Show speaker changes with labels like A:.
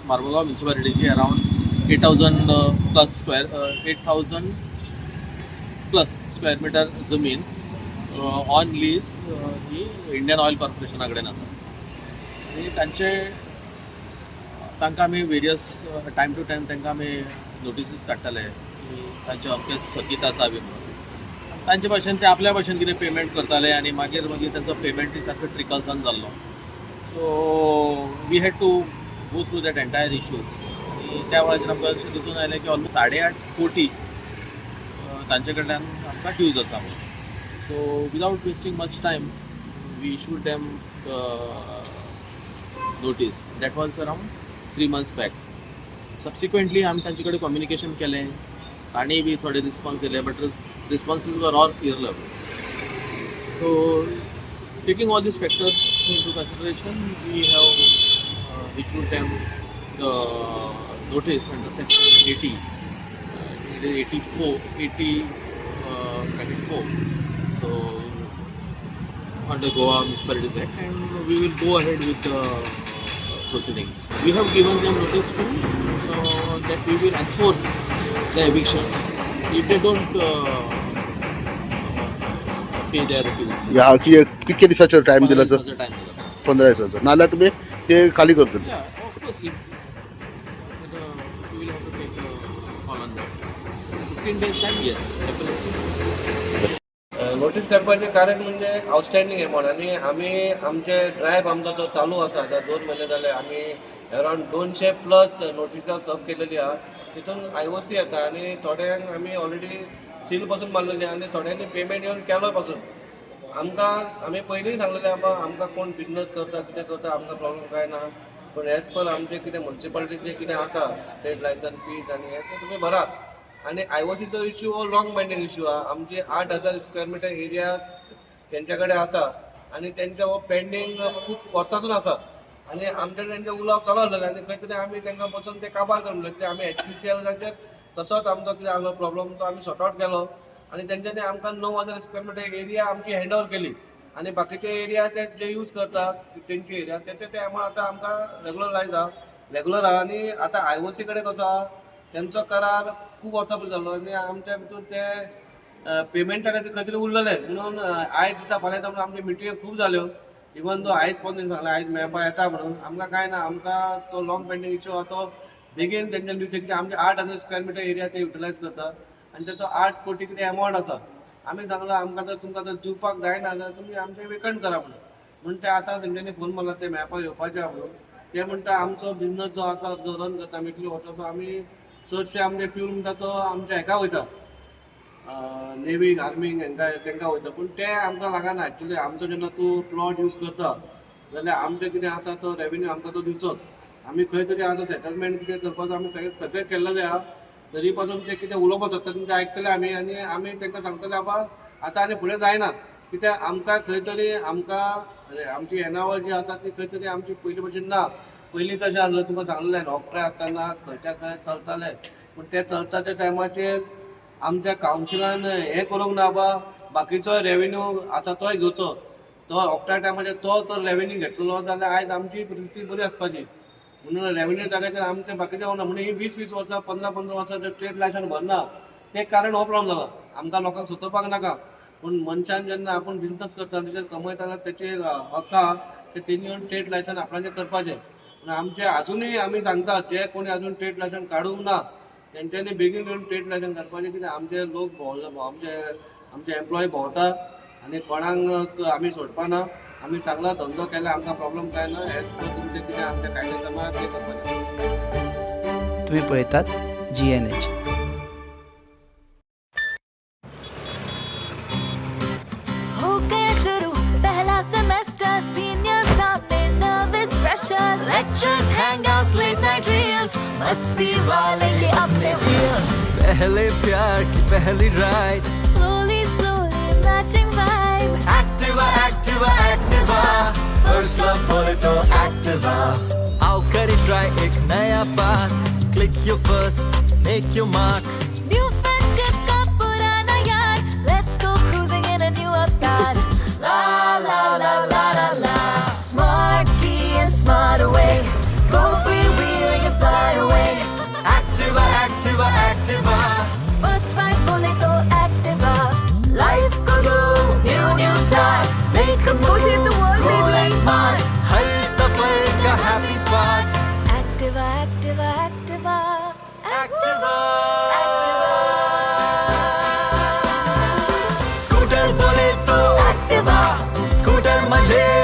A: मार्मोगांव म्युन्सिपालिटीची around 8,000 plus square 8,000 plus square meter जमीन on lease ही इंडियन ऑयल कॉर्पोरेशना कडेन आसा आनी तांचे तांकां आमी वेरियस टायम टू टायम तांकां आमी नोटिसीस काडटाले की तांचे अमके स्थगीत आसा बी म्हणून. तांचे भाशेन ते आपल्या भाशेन कितें पेमेंट करताले आनी मागीर मागीर तांचो पेमेंटूय सारको ट्रिकल्सान जाल्लो. So we had to go through that entire issue आनी त्या वेळाचेर आमकां अशें दिसून आयलें की ऑलमोस्ट 8.5 कोटी तांचे कडल्यान आमकां ड्यूज आसा म्हणून. So without wasting much time, we issued them the notice. That was around 3 months back. Subsequently आमी तांचे कडेन कम्युनिकेशन केलें. तांणी बी थोडे रिस्पॉन्स दिले, but responses were all irrelevant. So taking all these factors into consideration, we have issued them the notice under section 80, it is 84, 80 bracket 4. So under Goa Municipalities Act, and we will go ahead with the proceedings. We have given them notice to that we will enforce the eviction if they don't pay their dues.
B: ह्या कितके दिसाचो time दिला sir?
A: 15 दिसाचो time दिला.
B: 15 दिसाचो, नाल्यार तुमी ते खाली करतले?
A: Yeah, of course. If, we will have to take a call on that. 15 days time, yes, definitely.
C: Notice काडपाचें कारण म्हणजे आउटस्टँडींग एमावंट आनी आमी आमचे ड्रायव्ह आमचो जो चालू आसा, आतां 2 म्हयने जाले, आमी अरावंड 200 प्लस नोटिसां सर्व केलेली आहा. तितून आय ओ सी येता आनी थोड्यांक आमी ऑलरेडी सील पासून मारलेली आहा आनी थोड्यांनी पेमेंट येवन केलो पासून. आमकां आमी पयलीं सांगलेलें आमकां आमकां कोण बिजनस करता, कितें करता, आमकां प्रॉब्लम कांय ना, पूण एज पर आमचें कितें मुन्सिपालिटीचें कितें आसा, ट्रेड लायसन फीज आनी हें तें तुमी भरात. आनी आय ओ सीचो इश्यू हो लॉंग पेंडींग इश्यू आहा. आमचे 8,000 स्क्वेअर मिटर एरिया तेंच्या कडेन आसा आनी तेंचे हो पेंडींग खूब वर्सांसून आसा आनी आमचे तेंचें उलोवप चालू आसलेलें आनी खंय तरी आमी तांकां बसून ते काबार कर म्हणलें, कित्याक आमी एच पी सी एलाचेर तसोच आमचो कितें आहलो प्रॉब्लम तो आमी सॉर्ट आवट केलो आनी तेंच्यांनी आमकां 9,000 स्क्वेअर मिटर एरिया आमची हँड ओवर केली आनी बाकीचे एरिया ते जे यूज करतात तेंची एरिया तेचे ते एमावंट आतां आमकां रेगुलरायज आहा, रेगुलर आहा. आनी आतां आय ओ सी कडेन कसो आहा, तेंचो करार खूब वर्सां पयलीं जाल्लो आनी आमच्या भितूर ते पेमेंटा खातीर खंय तरी उरलेले म्हणून आयज दिता, फाल्यां दिता म्हणून आमच्यो मिटिंग्यो खूब जाल्यो. इवन दो आयज पोवन सांगलें आयज मेळपा येता म्हणून, आमकां कांय ना. आमकां तो लॉंग पेंडींग इश्यू आहा तो बेगीन तेंच्यानी दिवचें, कित्याक आमचे 8,000 स्क्वेअर मिटर एरिया ते युटिलायज करता आनी तेचो 8 कोटी कितें एमावंट आसा. आमी सांगलां, आमकां जर तुमकां जर दिवपाक जायना जाल्यार तुमी आमचें वेकंट करा म्हणून. म्हूण ते आतां तेंच्यांनी फोन मारला, ते मेळपाक येवपाचे आहा म्हणून. ते म्हणटा, आमचो बिजनस जो आसा, जो रन करता आमी इतली वर्सां, आमी चडशे आमचे फ्यूल म्हणटा तो आमच्या हेका वयता, नेवीक, आर्मीक, हेंकां तेंकां वयता, पूण ते आमकां लागना. एक्चुली आमचो जेन्ना तूं प्लॉट यूज करता जाल्यार आमचें कितें आसा तो रेवेन्यू आमकां तो दिवचोच. आमी खंय तरी आतां सेटलमेंट कितें करपाचो आमी सगळें सगळें केल्लेलें आहा, तरी पासून ते कितें उलोवपाक सोदता तेंचें आयकतले आमी आनी आमी तांकां सांगतले, बाबा, आतां आनी फुडें जायना, कित्याक आमकां खंय तरी आमकां आमची येणावळ जी आसा ती खंय तरी आमची पयलीं भशेन ना. पयलीं कशें आसलें तुमकां सांगलें, ऑक्ट्राय आसतना खंयच्या खंय चलतालें, पूण तें चलता त्या टायमाचेर आमच्या कावन्सिलान हें करूंक ना, बाबा, बाकीचो रेवेन्यू आसा तोय घेवचो. तो ऑक्ट्राय टायमाचेर तो तर रेवेन्यू घेतलो जाल्यार आयज आमची परिस्थिती बरी आसपाची. म्हणून रेवेन्यू जाग्याचेर आमचें बाकीचें ना म्हणून ही 20-20 वर्सां, 15-15 वर्सां जे ट्रेड लायसन भरना तें कारण हो प्रॉब्लम जाला. आमकां लोकांक सुतोवपाक नाका, पूण मनशान जेन्ना आपूण बिजनस करता, तेचेर कमयता जाल्यार तेचे हक्क आहा की तेणी येवन ट्रेड लायसन आपणाचें करपाचें. पूण आमचे आजुनूय आमी सांगतात, जे कोणी अजून ट्रेड लायसन काडूंक ना तेंच्यांनी बेगीन येवन ट्रेड लायसन काडपाचें, कित्याक आमचे लोक भोंवले, आमचे आमचे एम्प्लॉय भोंवता आनी कोणाक आमी सोडपाना. आमी सांगला, धंदो केल्यार आमकां प्रॉब्लम कांय ना, एज पर तुमचें कितें आमच्या कायद्या प्रमाण तें करपाचें.
D: तुम्ही पळयतात जी एन एच.
E: हो गया शुरू पहला सेमेस्टर, सीनियर सामने, nervous pressure, lectures, hangouts, late night reels, मस्ती वाले ये अपने व्हील्स.
F: पहले प्यार की पहली ride.
E: Slowly slowly matching vibe.
F: Activa, Activa, Activa. First love बोले तो एक्टिवा. आओ करे ट्राई एक नया path. Click your first, make your mark.
E: New friendship का पुराना यार, let's go cruising in a new avatar. La la la la la la, smart key and smart away, go freewheeling and
F: तुझे।